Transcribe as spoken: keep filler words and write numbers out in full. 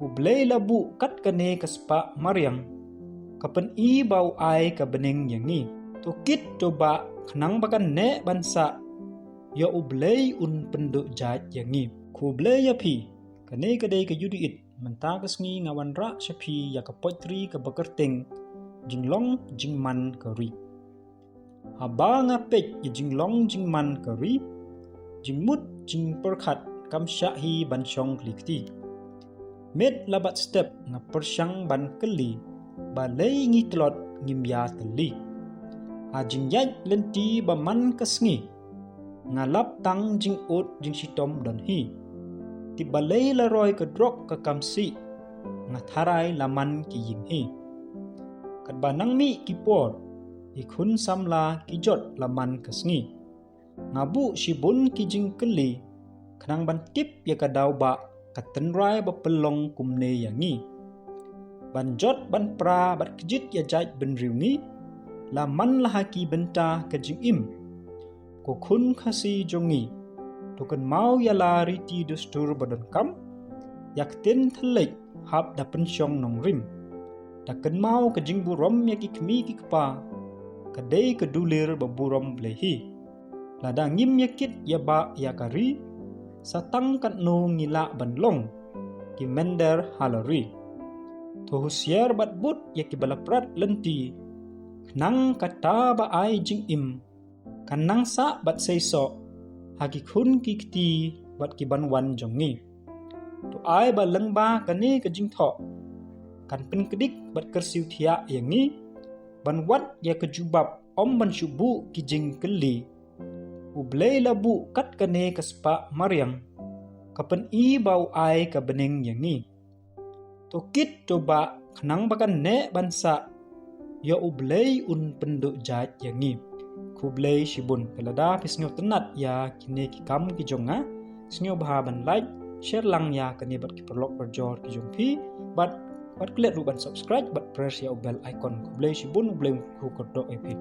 U Blei la buh kat kane ka spah mariang, ka pyni ba u ai ka bneng ïa ngi. To kit to bah, khnang ba kan neh ban sah, ïa U Blei un pynduh jait ïa ngi. Khublei ïa phi, kane ka dei ka Ïoh Diit. Mynta ka sngi nga wanrah sha phi ïa ka poetry kaba kyrteng Jinglong Jingman ka Ri. Haba nga peit ïa jinglong jingman ka ri, jingmut jingpyrkhat kam shah hi ban shong kli kti. Met la bad step nga pyrshang ban kylli, balei ngi tlot ngim ïa tylli. Ha jingïaid lynti ba man ka sngi, nga lap tang jingud jingshitom don hi. Tip balei la roi ka drok ka kam sih, nga tharai la man ki ïing hi. Katba nang mih ki por, ki khun samla ki jot la man ka sngi. Nga buh shibun ki jingkylli, khnang ban tip ïa ka daw bah, ka tynrai ba pynlong kumne ïa ngi. Ban jot ban pra bad kjit ïa jait bynriew ngi, la man la ha ki bynta ka jingim. Ko khun Khasi jong ngi, to kynmaw ïa la riti dustur ba donkam, ïa ktien thylliej hap da pynshong nongrim. Da kynmaw ka jingburom ïa ki kmie ki kpa, ka dei ka dulir ba burom Blei hi. Lada ngim ïa kit ïa bah ïa ka ri, sa tang katno ngi lah ban long, ki mynder ha la ri. To husiar bad bud ïa ki ba la prat lynti, khnang kata ba ai jingim, kan nang sah bad seisoh, ha ki khun ki kti bad ki ban wan jong ngi. To ai ba lyngba kane ka jingthoh, kan pynkdiah bad kyrsiew thiah ïa ngi, ban wad ïa ka jubab ym ban shu buh ki jingkylli. U Blei la buh kat kane ka spah mariang, ka pyni ba u ai ka bneng ïa ngi. To kit to bah, khnang ba kan neh ban sah, ïa U Blei un pynduh jait ïa ngi. Khublei shibun. Phi lada phi sngewtynnat ïa kine ki kam ki jong nga, sngewbha ban like, share lang ïa kane bad ki paralok parajor ki jong phi, bad, bad klet ruh ban subscribe bad press ïa u bell icon. Khublei shibun, U Blei un kyrkhu kyrdoh ïa phi.